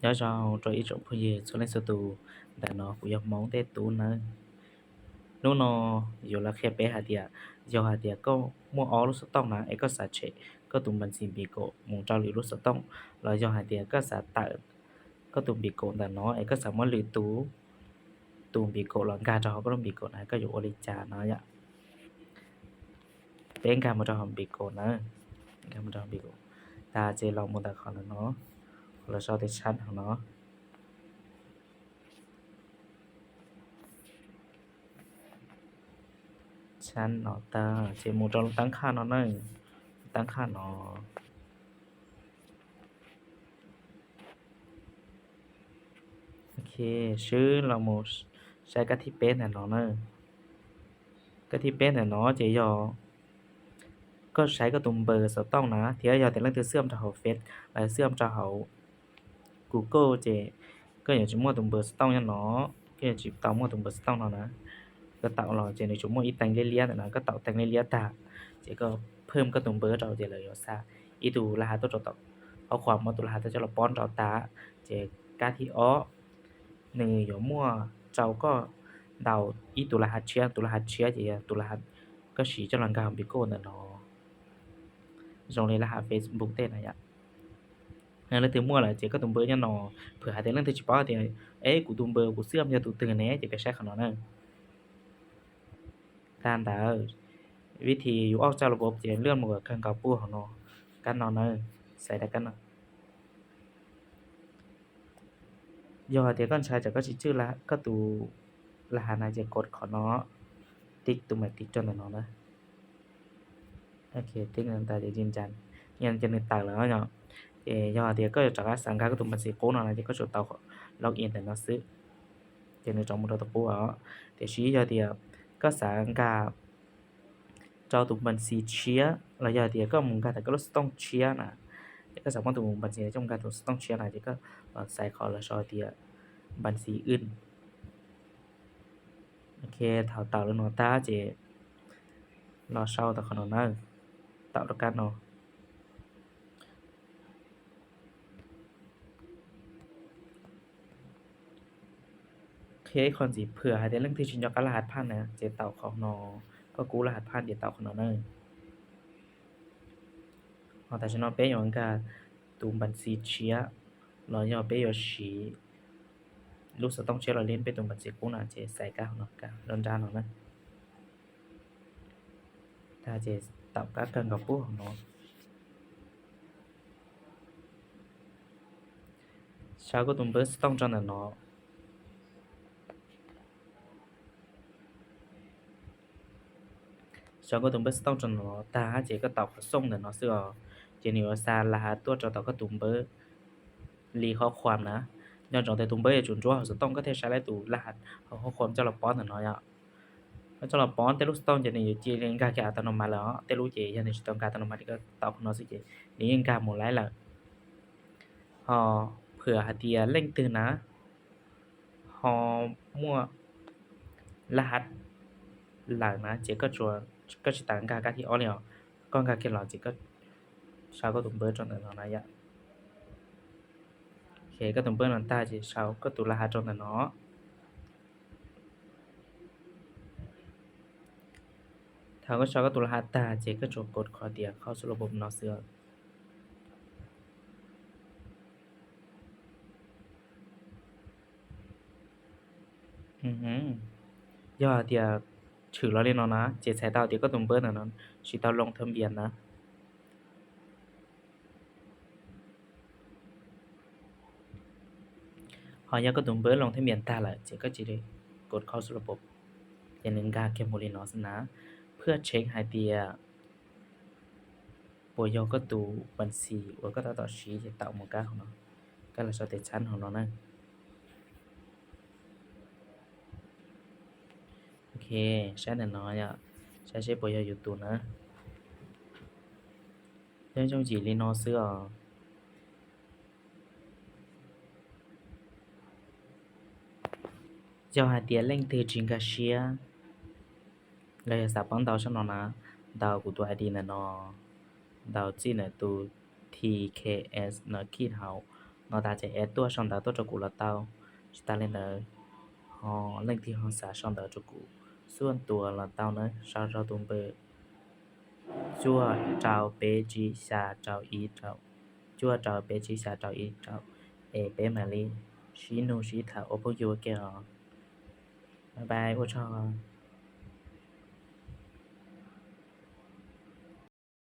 Nyob zoo rau ib tsoom phooj ywg txhua leej txhua tus, ntawm no kuv yog Hmoob tej tub nawb. Hnub no yuav los qhia peb hais tias, yog hais tias koj muaj ob lub xov tooj na es koj xav tshem koj tus npas xis Npiv kaum mus rau lwm lub xov tooj, los yog hais tias koj xav tawm koj tus Npiv kaum ntawm no es koj xav muab lwm tus, tus Npiv kaum los nkag rau hauv koj lub Npiv kaum na koj yuav ua li cas no yom. Peb nkag mus rau hauv Npiv kaum na, nkag mus rau hauv Npiv kaum, tas ces los mus ntawm qhov no, qhov lawv sau tias tshab hauv no. Tshab no tas ces mus rau lub tab qhaj no na, tab qhaj no. Ok, swb los mus saib kab thib peb ntawm no na. Kab thib peb ntawm no ces yog koj saib koj tus npawb xov tooj na, thiab yog tias leej twg xwb rau hauv Face los xwb rau hauv Google ces koj yuav tsis muaj tus npawb xov tooj nyob no, koj yuav tsis tau muaj tus npawb xov tooj no na. Koj taum los ces nws tsuas muaj ib teev liab liab ntawm no, koj taum teev liab liab tag ces koj phwm koj tus npawb rau ces lawv yuav xa ib tus laj hav tuaj rau tom, qhov qhuas muab tus laj hav tuaj coj los pob nrov tas, ces kab thib ob nws yuav muaj rau koj ntaus ib tus laj hav tshiab, tus laj hav tshiab ces yog tus laj hav koj siv coj los nkag Npiv kaum ntawm no, zoo li laj hav Facebook tej na yom. Leej twg muaj lawm ces koj tus npawb nyob no, phwm hais tias leej twg tsis paub tias, es kuv tus npawb kuv xwb yog tus twg ne, ces peb saib qhov no na. Tag ntawd, vib thib yus ob caj los pov ces lwaj mus kawg nkaus puag hauv no, kab no na, xaiv rau kab no. Yog hais tias koj ntshai tsam koj tsis tswj koj tus laj hav na ces kod qhov no, tib tus mam tib rau ntawm no na. Tib ntawd ces nws tawm lawm yom. Ces yog hais tias koj yuav rov qab xav nkag koj tus npas xis qub no na ces koj tsuas tau log in ntawm no xwb, ces nws rov mus rau tus qub os. Tiam sis yog tias koj xav nkag rau tus npas xis tshiab los yog tias koj mus nkag tau koj lub xov tooj tshiab na, ces koj xav muab tus npas xis coj mus nkag tus xov tooj tshiab na ces koj los xaiv qhov lawv sau tias npas xis wb. Ok, thaum tawm li no tag ces los sau tau qhov no na, tau rov qab no. Qhia ib qho ntxiv, phwm hais tias leej twg tsis nco qab laj hav phaj na ces tau qhov no, koj kub laj hav phaj ces tau qhov no na. Ho tam sim no peb yuav nkag tus npas xis tshiab los yog peb yuav siv lub xov tooj tshiab los li peb tus npas xis qub no ces xaiv kab no, kab nrab nrab no na. Tag ces tau kab kawg nkaus puag hauv no. Sau koj tus npawb xov tooj rau ntawm no. Sau koj tus npawb xov tooj rau ntawm no tag ces koj tau qhov xooj ntawm no xwb os, ces nws yuav xa laj hav tuaj rau tom koj tus npawb li qhov qhuam na. Nco ntsoov tias tus npawb yuav tsum ntsuab hauv xov tooj koj thiaj saib laj tus laj hav hauv qhov qhuam coj los pob ntawm no yom. Koj coj los pob tej lub xov tooj ces nws yuav cia li nkag kiag tau no mas lawm os, tej lub ces yog nws tsis tau nkag tau no mas li koj tau qhov no xwb ces nws yeej nkag mus laib lawm. Ho phwm hais tias leej twg na ho muaj laj hav lawm na ces koj tsis tas nkag kab thib ob li os, koj nkag kiag los ces koj sau koj tus npawb rau ntawm no na yom. Koj tus npawb no tag ces sau koj tus laj hav rau ntawm no. Thaum koj sau koj tus laj hav tag ces koj tsuas kod qhov tias qhov xu lo pom no xwb. Yog hais tias tshwm los li no na ces txhais tau tias koj tus npawb ntawm no tsis tau loo thab npias na. Ho yog koj tus npawb loo thab npias tag lawm ces koj cia li kod qhov xu lo pom, ces nws nkag kiag mus li no xwb na. Phwj tshee hais tias puas yog koj tus npas xis uas koj tab tom siv ces tau mus kab hauv no, kab los sau tes txhab hauv no na. Ok, saib ntawm no yom, saib seb puas yog yus tus na. Yooj yooj yim li no xwb os. Yog hais tias leej twg tsis nkag siab los yog xav pab ntaus sab no na, ntaus kuv tus I D ntawm no, ntaus txij ntawm tus T K S no kij hauv, no tas ces es tuaj sau ntawv tuaj rau kuv los tau. Tsis tas li ntawd, ho leej twg ho xav sau ntawv rau kuv xuaj tuas los tau na, sau rau tus npawb cuaj rau peb tsib xya rau ib rau, cuaj rau peb tsib xya rau ib rau, es peb mam li sib nug sib tham ua phooj ywg ua ke os. Bye bye, ua tsaug.